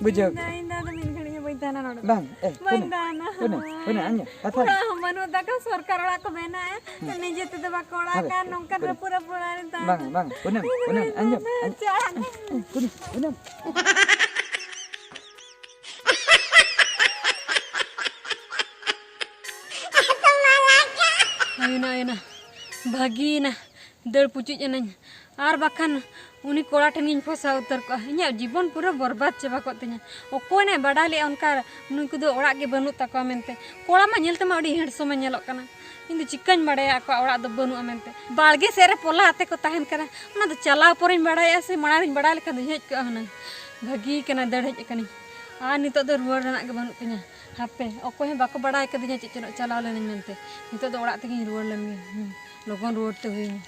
ᱵᱩᱡᱷᱟᱹᱣ? ᱤᱧ ᱫᱚ, ᱤᱧ ᱫᱚ ᱟᱫᱚ ᱢᱤᱫ ᱜᱷᱟᱹᱲᱤᱡ ᱦᱚᱸ ᱵᱟᱹᱧ ᱛᱟᱦᱮᱱᱟ ᱱᱚᱰᱮ ᱫᱚ᱾ ᱵᱟᱝ, ᱮ, ᱵᱟᱹᱧ ᱯᱩᱱᱟᱹᱢ, ᱛᱟᱦᱮᱱᱟ᱾ ᱯᱩᱱᱟᱹᱢ, ᱯᱩᱱᱟᱹᱢ, ᱟᱸᱡᱚᱢ, ᱠᱟᱛᱷᱟ ᱚᱲᱟᱜ ᱦᱚᱸ ᱵᱟᱹᱱᱩᱜ ᱛᱟᱠᱚ, ᱥᱚᱨᱠᱟᱨ ᱚᱲᱟᱜ ᱠᱚ ᱵᱮᱱᱟᱣᱮᱫᱼᱟ᱾ ᱦᱮᱸ᱾ ᱱᱤᱡᱮ ᱛᱮᱫᱚ ᱵᱟᱠᱚ ᱚᱲᱟᱜ ᱦᱟᱯᱮ, ᱠᱟᱱ, ᱱᱚᱝᱠᱟᱱ ᱯᱩᱱᱟᱹᱢ᱾ ᱨᱟᱹᱯᱩᱫ ᱨᱟᱹᱯᱩᱫ ᱚᱲᱟᱜ ᱨᱮ ᱛᱟᱦᱮᱸ ᱵᱟᱝ, ᱠᱟᱛᱮ᱾ ᱵᱟᱝ, ᱯᱩᱱᱟᱹᱢ, ᱤᱧ ᱫᱚ ᱯᱩᱱᱟᱹᱢ, ᱵᱟᱹᱧ ᱟᱸᱡᱚᱢ, ᱛᱟᱦᱮᱱᱟ, ᱟᱸᱡᱚᱢ᱾ ᱪᱮᱫ ᱚᱲᱟᱜ ᱨᱮ? ᱯᱩᱱᱟᱹᱢ, ᱯᱩᱱᱟᱹᱢ᱾ ᱦᱩᱭᱱᱟ, ᱦᱩᱭᱱᱟ᱾ ᱵᱷᱟᱹᱜᱤᱭᱮᱱᱟ᱾ ᱫᱟᱹᱲ ᱯᱩᱪᱩᱡ ᱮᱱᱟᱹᱧ᱾ ᱟᱨ ᱵᱟᱠᱷᱟᱱ ᱩᱱᱤ ᱠᱚᱲᱟ ᱴᱷᱮᱱ ᱜᱤᱧ ᱯᱷᱚᱥᱟᱣ ᱩᱛᱟᱹᱨ ᱠᱚᱜᱼᱟ᱾ ᱤᱧᱟᱜ ᱡᱤᱵᱚᱱ ᱯᱩᱨᱟᱹ ᱵᱚᱨᱵᱟᱫ ᱪᱟᱵᱟ ᱠᱚᱜ ᱛᱤᱧᱟ᱾ ᱚᱠᱚᱭ ᱱᱟᱭ ᱵᱟᱰᱟᱭ ᱞᱮᱜᱼᱟ ᱚᱱᱠᱟ ᱱᱩᱭ ᱠᱚᱫᱚ ᱚᱲᱟᱜ ᱜᱮ ᱵᱟᱹᱱᱩᱜ ᱛᱟᱠᱚᱣᱟ ᱢᱮᱱᱛᱮ? ᱠᱚᱲᱟ ᱢᱟ ᱧᱮᱞ ᱛᱮᱢᱟ ᱟᱹᱰᱤ ᱦᱮᱸᱰᱥᱚᱢᱮ ᱧᱮᱞᱚᱜ ᱠᱟᱱᱟ᱾ ᱤᱧ ᱫᱚ ᱪᱤᱠᱟᱹᱧ ᱵᱟᱲᱟᱭᱟ ᱟᱠᱚᱣᱟᱜ ᱚᱲᱟᱜ ᱫᱚ ᱵᱟᱹᱱᱩᱜᱼᱟ ᱢᱮᱱᱛᱮ? ᱵᱟᱲᱜᱮ ᱥᱮᱫ ᱨᱮ ᱯᱚᱞᱟ ᱟᱛᱮ ᱠᱚ ᱛᱟᱦᱮᱱ ᱠᱟᱱᱟ᱾ ᱚᱱᱟ ᱫᱚ ᱪᱟᱞᱟᱣ ᱯᱚᱨᱮᱧ ᱵᱟᱲᱟᱭᱟ ᱥᱮ ᱢᱟᱲᱟᱝ ᱨᱤᱧ ᱵᱟᱲᱟᱭ ᱞᱮᱠᱷᱟᱱ ᱫᱚ ᱦᱮᱡ ᱠᱚᱜᱼᱟ ᱦᱩᱱᱟᱹᱝ᱾ ᱵᱷᱟᱹᱜᱤ ᱠᱟᱱᱟ, ᱫᱟᱹᱲ ᱦᱮᱡ ᱟᱠᱟᱱᱟᱹᱧ᱾ ᱟᱨ ᱱᱤᱛᱚᱜ ᱫᱚ ᱨᱩᱣᱟᱹᱲ ᱨᱮᱱᱟᱜ ᱜᱮ ᱵᱟᱹᱱᱩᱜ ᱛᱤᱧᱟ᱾ ᱦᱟᱯᱮ, ᱚᱠᱚᱭ ᱦᱚᱸ ᱵᱟᱠᱚ ᱵᱟᱲᱟᱭ ᱠᱟᱫᱤᱧᱟ ᱪᱮᱫ ᱪᱚᱝ ᱪᱟᱞᱟᱣ ᱞᱮᱱᱟᱹᱧ ᱢᱮᱱᱛᱮ᱾ ᱱᱤᱛᱚᱜ ᱫᱚ ᱚᱲᱟᱜ ᱛᱮᱜᱤᱧ ᱨᱩᱣᱟᱹᱲ ᱞᱮᱱ ᱜᱮ᱾ ᱦᱩᱸ, ᱞᱚᱜᱚᱱ ᱨᱩᱣᱟᱹᱲ ᱛᱮ ᱦᱩᱭᱟᱹᱧᱟ᱾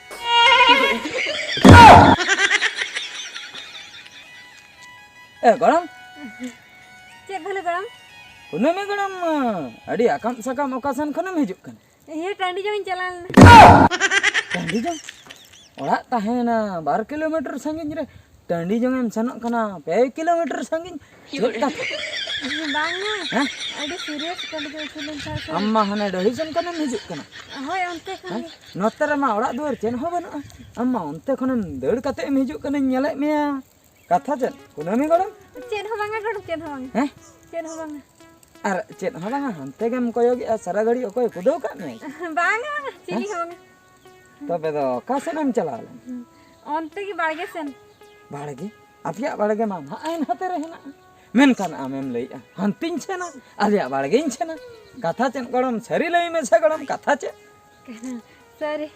ᱮ ᱜᱚᱲᱚᱢ᱾ ᱪᱮᱫ ᱵᱷᱟᱞᱮ ᱜᱚᱲᱚᱢ? ᱠᱩᱱᱟᱹᱢᱤ ᱜᱚᱲᱚᱢ, ᱟᱹᱰᱤ ᱟᱠᱟᱢ ᱥᱟᱠᱟᱢ ᱚᱠᱟ ᱥᱮᱱ ᱠᱷᱚᱱᱮᱢ ᱦᱤᱡᱩᱜ ᱠᱟᱱᱟ? ᱤᱭᱟᱹ, ᱴᱟᱺᱰᱤ ᱡᱚᱝ ᱤᱧ ᱪᱟᱞᱟᱣ ᱞᱮᱱᱟ᱾ ᱴᱟᱺᱰᱤ ᱡᱚᱝ? ᱚᱲᱟᱜ ᱛᱟᱦᱮᱸᱭᱮᱱᱟ ᱵᱟᱨ ᱠᱤᱞᱳᱢᱤᱴᱟᱨ ᱥᱟᱺᱜᱤᱧ ᱨᱮ, ᱴᱟᱺᱰᱤ ᱡᱚᱝ ᱮᱢ ᱥᱮᱱᱚᱜ ᱠᱟᱱᱟ ᱯᱮ ᱠᱤᱞᱳᱢᱤᱴᱟᱨ ᱥᱟᱺᱜᱤᱧ? ᱪᱮᱫ ᱠᱟᱛᱷᱟ? ᱵᱟᱝᱟ, ᱦᱮᱸ? ᱟᱹᱰᱤ ᱥᱤᱨᱤᱭᱟᱥ ᱴᱟᱺᱰᱤ ᱡᱚᱝ ᱩᱪᱩ ᱞᱮᱱ ᱛᱟᱦᱮᱸ ᱥᱮ᱾ ᱟᱢ ᱢᱟ ᱦᱟᱱᱮ ᱰᱟᱹᱦᱤ ᱥᱮᱱ ᱠᱷᱚᱱᱮᱢ ᱦᱤᱡᱩᱜ ᱠᱟᱱᱟ᱾ ᱦᱳᱭ, ᱚᱱᱛᱮ ᱠᱷᱚᱱ ᱦᱮᱸ? ᱜᱮ᱾ ᱱᱚᱛᱮ ᱨᱮᱢᱟ ᱚᱲᱟᱜ ᱫᱩᱣᱟᱹᱨ ᱪᱮᱫ ᱦᱚᱸ ᱵᱟᱹᱱᱩᱜᱼᱟ᱾ ᱟᱢ ᱢᱟ ᱚᱱᱛᱮ ᱠᱷᱚᱱᱮᱢ ᱫᱟᱹᱲ ᱠᱟᱛᱮ ᱮᱢ ᱦᱤᱡᱩᱜ ᱠᱟᱱᱟᱧ ᱧᱮᱞᱮᱫ ᱢᱮᱭᱟ᱾ ᱠᱟᱛᱷᱟ ᱪᱮᱫ? ᱠᱩᱱᱟᱹᱢᱤ ᱜᱚᱲᱚᱢ? ᱪᱮᱫ ᱦᱚᱸ ᱵᱟᱝᱟ ᱜᱚᱲᱚᱢ, ᱪᱮᱫ ᱦᱚᱸ ᱵᱟᱝᱟ᱾ ᱦᱮᱸ? ᱪᱮᱫ ᱦᱚᱸ ᱵᱟᱝᱟ᱾ ᱟᱨ ᱪᱮᱫ ᱦᱚᱸ ᱵᱟᱝᱟ, ᱦᱟᱱᱛᱮ ᱜᱮᱢ ᱠᱚᱭᱚᱜᱮᱜᱼᱟ, ᱥᱟᱨᱟ ᱜᱷᱟᱹᱲᱤ ᱚᱠᱚᱭ ᱠᱩᱫᱟᱹᱣ ᱠᱟᱜ ᱢᱮᱭᱟᱭ? ᱵᱟᱝᱟ, ᱵᱟᱝᱟ, ᱪᱤᱞᱤ ᱦᱮᱸ? ᱦᱚᱸ ᱵᱟᱝᱟ᱾ ᱛᱚᱵᱮ ᱫᱚ ᱚᱠᱟ ᱥᱮᱱ ᱮᱢ ᱪᱟᱞᱟᱣ ᱞᱮᱱᱟ? ᱚᱱᱛᱮ ᱜᱮ ᱵᱟᱲᱜᱮ ᱥᱮᱱ᱾ ᱵᱟᱲᱜᱮ? ᱟᱯᱮᱭᱟᱜ ᱵᱟᱲᱜᱮ ᱢᱟ ᱱᱟᱦᱟᱜ ᱟᱭ ᱱᱟᱛᱮ ᱨᱮ ᱦᱮᱱᱟᱜᱼᱟ᱾ ᱢᱮᱱᱠᱷᱟᱱ ᱟᱢᱮᱢ ᱞᱟᱹᱭᱮᱜᱼᱟ, ᱦᱟᱱᱛᱮᱧ ᱥᱮᱱᱟ, ᱟᱞᱮᱭᱟᱜ ᱵᱟᱲᱜᱮᱧ ᱥᱮᱱᱟ᱾ ᱠᱟᱛᱷᱟ ᱪᱮᱫ ᱜᱚᱲᱚᱢ? ᱥᱟᱹᱨᱤ ᱞᱟᱹᱭ ᱢᱮᱥᱮ ᱜᱚᱲᱚᱢ, ᱠᱟᱛᱷᱟ ᱪᱮᱫ? ᱥᱟᱹᱨᱤ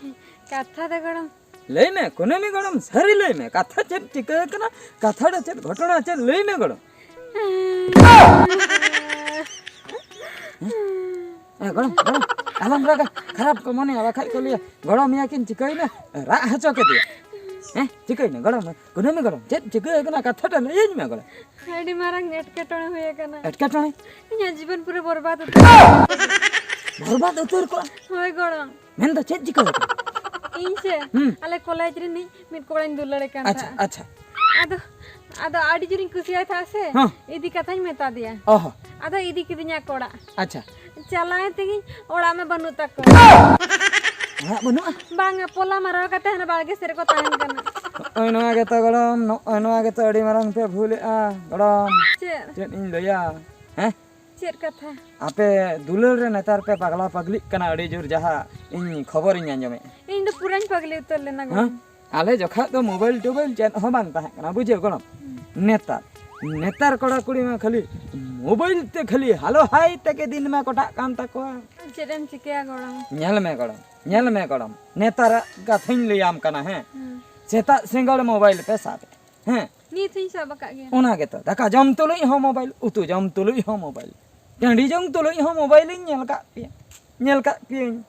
ᱠᱟᱛᱷᱟ ᱫᱚ ᱜᱚᱲᱚᱢ᱾ ᱞᱟᱹᱭ ᱢᱮ, ᱠᱩᱱᱟᱹᱢᱤ ᱜᱚᱲᱚᱢ, ᱥᱟᱹᱨᱤ ᱞᱟᱹᱭ ᱢᱮ, ᱠᱟᱛᱷᱟ ᱪᱮᱫ ᱪᱤᱠᱟᱹ ᱟᱠᱟᱱᱟ? ᱠᱟᱛᱷᱟ ᱫᱚ ᱪᱮᱫ? ᱜᱷᱚᱴᱚᱱᱟ ᱪᱮᱫ? ᱞᱟᱹᱭ ᱢᱮ ᱜᱚᱲᱚᱢ᱾ ᱮ, ᱜᱚᱲᱚᱢ, ᱜᱚᱲᱚᱢ, ᱟᱞᱚᱢ ᱨᱟᱜᱟ, ᱠᱷᱟᱨᱟᱯ ᱠᱚ ᱢᱚᱱᱮᱭᱟ, ᱵᱟᱠᱷᱟᱡ ᱠᱚ ᱞᱟᱹᱭᱟ, "ᱜᱚᱲᱚᱢ ᱭᱟ ᱠᱤᱱ ᱪᱤᱠᱟᱹᱭᱮᱱᱟ? ᱨᱟᱜ ᱦᱚᱪᱚ ᱠᱮᱫᱮᱭᱟ᱾ ᱦᱮᱸ, ᱪᱤᱠᱟᱹᱭᱮᱱᱟ ᱜᱚᱲᱚᱢ? ᱠᱩᱱᱟᱹᱢᱤ ᱜᱚᱲᱚᱢ, ᱪᱮᱫ ᱪᱤᱠᱟᱹ ᱟᱠᱟᱱᱟ? ᱠᱟᱛᱷᱟ ᱴᱟᱜ ᱞᱟᱹᱭᱟᱹᱧ ᱢᱮ ᱜᱚᱲᱚᱢ᱾" ᱟᱹᱰᱤ ᱢᱟᱨᱟᱝ ᱮᱴᱠᱮᱴᱚᱬᱮ ᱦᱩᱭ ᱟᱠᱟᱱᱟ᱾ ᱮᱴᱠᱮᱴᱚᱬᱮ? ᱤᱧᱟᱹᱜ ᱡᱤᱵᱚᱱ ᱯᱩᱨᱟᱹ ᱵᱚᱨᱵᱟᱫ ᱩᱛᱟᱹᱨ᱾ ᱵᱚᱨᱵᱟᱫ ᱩᱛᱟᱹᱨ ᱠᱚᱜᱼᱟ? ᱦᱳᱭ ᱜᱚᱲᱚᱢ᱾ ᱢᱮᱱᱫᱚ ᱪᱮᱫ ᱪᱤᱠᱟᱹ ᱟᱠᱟᱱᱟ? ᱤᱧ ᱥᱮ? ᱦᱩᱸ᱾ ᱟᱞᱮ ᱠᱚᱞᱮᱡᱽ ᱨᱤᱱᱤᱡ ᱢᱤᱫ ᱠᱚᱲᱟᱧ ᱫᱩᱞᱟᱹᱲ ᱠᱟᱱ ᱟᱪᱪᱷᱟ, ᱛᱟᱦᱮᱸᱫ᱾ ᱟᱪᱪᱷᱟ᱾ ᱟᱫᱚ, ᱟᱫᱚ ᱟᱹᱰᱤ ᱡᱳᱨᱤᱧ ᱠᱩᱥᱤᱭᱟᱭ ᱛᱟᱦᱮᱸᱫ ᱥᱮ, ᱦᱚᱸ᱾ ᱤᱫᱤ ᱠᱟᱛᱷᱟᱧ ᱢᱮᱛᱟ ᱫᱮᱭᱟ᱾ ᱚ ᱦᱚᱸ᱾ ᱟᱫᱚ ᱤᱫᱤ ᱠᱤᱫᱤᱧᱟ ᱠᱚ ᱚᱲᱟᱜ᱾ ᱟᱪᱪᱷᱟ᱾ ᱪᱟᱞᱟᱣᱮᱱ ᱛᱮᱜᱤᱧ ᱚᱲᱟᱜ ᱢᱟ ᱵᱟᱹᱱᱩᱜ ᱛᱟᱠᱚ᱾ ᱚᱲᱟᱜ ᱵᱟᱹᱱᱩᱜᱼᱟ? ᱵᱟᱝᱟ, ᱯᱚᱞᱟ ᱢᱟᱨᱟᱣ ᱠᱟᱛᱮ ᱦᱟᱱᱟ ᱵᱟᱲᱜᱮ ᱥᱮᱫ ᱨᱮᱠᱚ ᱛᱟᱦᱮᱱ ᱠᱟᱱᱟ᱾ ᱱᱚᱜᱼᱚᱭ ᱱᱚᱣᱟ ᱜᱮᱛᱚ ᱜᱚᱲᱚᱢ, ᱱᱚᱜᱼᱚᱭ ᱱᱚᱣᱟ ᱜᱮᱛᱚ ᱟᱹᱰᱤ ᱢᱟᱨᱟᱝ ᱯᱮ ᱵᱷᱩᱞᱮᱜᱼᱟ ᱜᱚᱲᱚᱢ᱾ ᱪᱮᱫ? ᱪᱮᱫ ᱤᱧ ᱞᱟᱹᱭᱟ, ᱦᱮᱸ? ᱪᱮᱫ ᱠᱟᱛᱷᱟ? ᱟᱯᱮ ᱫᱩᱞᱟᱹᱲ ᱨᱮ ᱱᱮᱛᱟᱨ ᱯᱮ ᱯᱟᱜᱽᱞᱟ ᱯᱟᱜᱽᱞᱤᱜ ᱠᱟᱱᱟ ᱟᱹᱰᱤ ᱡᱳᱨ, ᱡᱟᱦᱟᱸ ᱤᱧ ᱠᱷᱚᱵᱚᱨᱤᱧ ᱟᱸᱡᱚᱢᱮᱫᱼᱟ᱾ ᱤᱧ ᱫᱚ ᱯᱩᱨᱟᱹᱧ ᱯᱟᱜᱽᱞᱤ ᱩᱛᱟᱹᱨ ᱞᱮᱱᱟ ᱦᱮᱸ? ᱜᱚᱲᱚᱢ᱾ ᱟᱞᱮ ᱡᱚᱠᱷᱟᱡ ᱫᱚ ᱢᱳᱵᱟᱭᱤᱞ ᱴᱳᱵᱟᱭᱤᱞ ᱪᱮᱫ ᱦᱚᱸ ᱵᱟᱝ ᱛᱟᱦᱮᱸ ᱠᱟᱱᱟ, ᱵᱩᱡᱷᱟᱹᱣ ᱜᱚᱲᱚᱢ᱾ ᱱᱮᱛᱟᱨ, ᱱᱮᱛᱟᱨ ᱠᱚᱲᱟ ᱠᱩᱲᱤ ᱢᱟ ᱠᱷᱟᱹᱞᱤ ᱢᱳᱵᱟᱭᱤᱞ ᱛᱮ ᱠᱷᱟᱹᱞᱤ ᱦᱟᱞᱚ ᱦᱟᱭ ᱛᱮᱜᱮ ᱫᱤᱱ ᱢᱟ ᱠᱚᱴᱟᱜ ᱠᱟᱱ ᱛᱟᱠᱚᱣᱟ᱾ ᱪᱮᱫ ᱮᱢ ᱪᱤᱠᱟᱹᱭᱟ ᱜᱚᱲᱚᱢ? ᱧᱮᱞ ᱢᱮ ᱜᱚᱲᱚᱢ, ᱧᱮᱞ ᱢᱮ ᱜᱚᱲᱚᱢ, ᱱᱮᱛᱟᱨᱟᱜ ᱠᱟᱛᱷᱟᱧ ᱞᱟᱹᱭᱟᱢ ᱠᱟᱱᱟ, ᱦᱮᱸ᱾ ᱦᱩᱸ᱾ ᱥᱮᱛᱟᱜ ᱥᱤᱸᱜᱟᱹᱲ ᱢᱳᱵᱟᱭᱤᱞ ᱯᱮ ᱥᱟᱵ ᱮᱫ, ᱦᱮᱸ᱾ ᱱᱤᱛ ᱦᱚᱧ ᱥᱟᱵ ᱟᱠᱟᱫ ᱜᱮᱭᱟ᱾ ᱚᱱᱟ ᱜᱮᱛᱚ, ᱫᱟᱠᱟ ᱡᱚᱢ ᱛᱩᱞᱩᱡ ᱦᱚᱸ ᱢᱳᱵᱟᱭᱤᱞ, ᱩᱛᱩ ᱡᱚᱢ ᱛᱩᱞᱩᱡ ᱦᱚᱸ ᱢᱳᱵᱟᱭᱤᱞ, ᱴᱟᱺᱰᱤ ᱡᱚᱝ ᱛᱩᱞᱩᱡ ᱦᱚᱸ ᱢᱳᱵᱟᱭᱤᱞᱤᱧ ᱧᱮᱞ ᱠᱟᱜ ᱯᱮᱭᱟ, ᱧᱮᱞ ᱠᱟᱜ ᱯᱮᱭᱟᱹᱧ᱾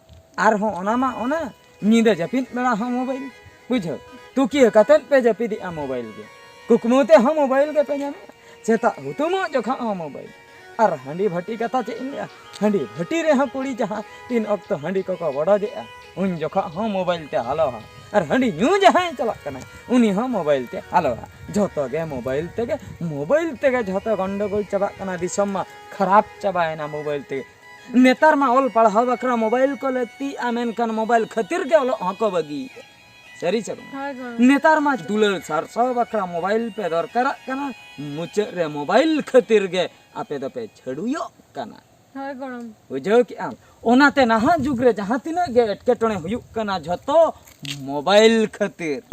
ᱟᱨᱦᱚᱸ ᱚᱱᱟ ᱢᱟ ᱚᱱᱟ, ᱧᱤᱫᱟᱹ ᱡᱟᱹᱯᱤᱫ ᱵᱮᱲᱟ ᱦᱚᱸ ᱢᱳᱵᱟᱭᱤᱞ, ᱵᱩᱡᱷᱟᱹᱣ᱾ ᱛᱩᱠᱤᱭᱟᱹ ᱠᱟᱛᱮᱫ ᱯᱮ ᱡᱟᱹᱯᱤᱫᱮᱜᱼᱟ ᱢᱳᱵᱟᱭᱤᱞ ᱜᱮ, ᱠᱩᱠᱢᱩ ᱛᱮᱦᱚᱸ ᱢᱳᱵᱟᱭᱤᱞ ᱜᱮᱯᱮ ᱧᱟᱢᱮᱜᱼᱟ, ᱥᱮᱛᱟᱜ ᱦᱩᱛᱩᱢᱚᱜ ᱡᱚᱠᱷᱚᱱ ᱦᱚᱸ ᱢᱳᱵᱟᱭᱤᱞ᱾ ᱟᱨ ᱦᱟᱺᱰᱤ ᱵᱷᱟᱹᱴᱤ ᱠᱟᱛᱷᱟ ᱪᱮᱫ ᱤᱧ ᱞᱟᱹᱭᱟ, ᱦᱟᱺᱰᱤ ᱵᱷᱟᱹᱴᱤ ᱨᱮᱦᱚᱸ ᱠᱩᱲᱤ ᱡᱟᱦᱟᱸ ᱛᱤᱱ ᱚᱠᱛᱚ ᱦᱟᱺᱰᱤ ᱠᱚᱠᱚ ᱵᱚᱰᱚᱡᱮᱜᱼᱟ, ᱩᱱ ᱡᱚᱠᱷᱚᱱ ᱦᱚᱸ ᱢᱳᱵᱟᱭᱤᱞ ᱛᱮ ᱦᱟᱞᱚᱣᱟ᱾ ᱟᱨ ᱦᱟᱺᱰᱤ ᱧᱩ ᱡᱟᱦᱟᱸᱭ ᱪᱟᱞᱟᱜ ᱠᱟᱱᱟᱭ, ᱩᱱᱤ ᱦᱚᱸ ᱢᱳᱵᱟᱭᱤᱞ ᱛᱮ ᱦᱟᱞᱚᱣᱟ᱾ ᱡᱷᱚᱛᱚ ᱜᱮ ᱢᱳᱵᱟᱭᱤᱞ ᱛᱮᱜᱮ, ᱢᱳᱵᱟᱭᱤᱞ ᱛᱮᱜᱮ ᱡᱷᱚᱛᱚ ᱜᱚᱱᱰᱚᱜᱳᱞ ᱪᱟᱵᱟᱜ ᱠᱟᱱᱟ᱾ ᱫᱤᱥᱚᱢ ᱢᱟ ᱠᱷᱟᱨᱟᱯ ᱪᱟᱵᱟᱭᱮᱱᱟ ᱢᱳᱵᱟᱭᱤᱞ ᱛᱮᱜᱮ᱾ ᱱᱮᱛᱟᱨ ᱢᱟ ᱚᱞ ᱯᱟᱲᱦᱟᱣ ᱵᱟᱠᱷᱨᱟ ᱢᱳᱵᱟᱭᱤᱞ ᱠᱚ ᱞᱟᱹᱠᱛᱤᱜᱼᱟ, ᱢᱮᱱᱠᱷᱟᱱ ᱢᱳᱵᱟᱭᱤᱞ ᱠᱷᱟᱹᱛᱤᱨ ᱜᱮ ᱚᱞᱚᱜ ᱦᱚᱸᱠᱚ ᱵᱟᱹᱜᱤᱭᱮᱫᱼᱟ᱾ ᱥᱟᱹᱨᱤ ᱥᱮ ᱵᱟᱝ? ᱦᱳᱭ ᱜᱚᱲᱚᱢ᱾ ᱱᱮᱛᱟᱨ ᱢᱟ ᱫᱩᱞᱟᱹᱲ ᱥᱟᱨᱥᱟᱣ ᱵᱟᱠᱷᱨᱟ ᱢᱳᱵᱟᱭᱤᱞ ᱯᱮ ᱫᱚᱨᱠᱟᱨᱟᱜ ᱠᱟᱱᱟ, ᱢᱩᱪᱟᱹᱫ ᱨᱮ ᱢᱳᱵᱟᱭᱤᱞ ᱠᱷᱟᱹᱛᱤᱨ ᱜᱮ ᱟᱯᱮ ᱫᱚᱯᱮ ᱪᱷᱟᱹᱰᱩᱭᱚᱜ ᱠᱟᱱᱟ᱾ ᱦᱳᱭ ᱜᱚᱲᱚᱢ᱾ ᱵᱩᱡᱷᱟᱹᱣ ᱠᱮᱜᱼᱟᱢ? ᱚᱱᱟᱛᱮ ᱱᱟᱦᱟᱜ ᱡᱩᱜᱽ ᱨᱮ ᱡᱟᱦᱟᱸ ᱛᱤᱱᱟᱹᱜ ᱜᱮ ᱮᱴᱠᱮᱴᱚᱬᱮ ᱦᱩᱭᱩᱜ ᱠᱟᱱᱟ, ᱡᱷᱚᱛᱚ ᱢᱳᱵᱟᱭᱤᱞ ᱠᱷᱟᱹᱛᱤᱨ᱾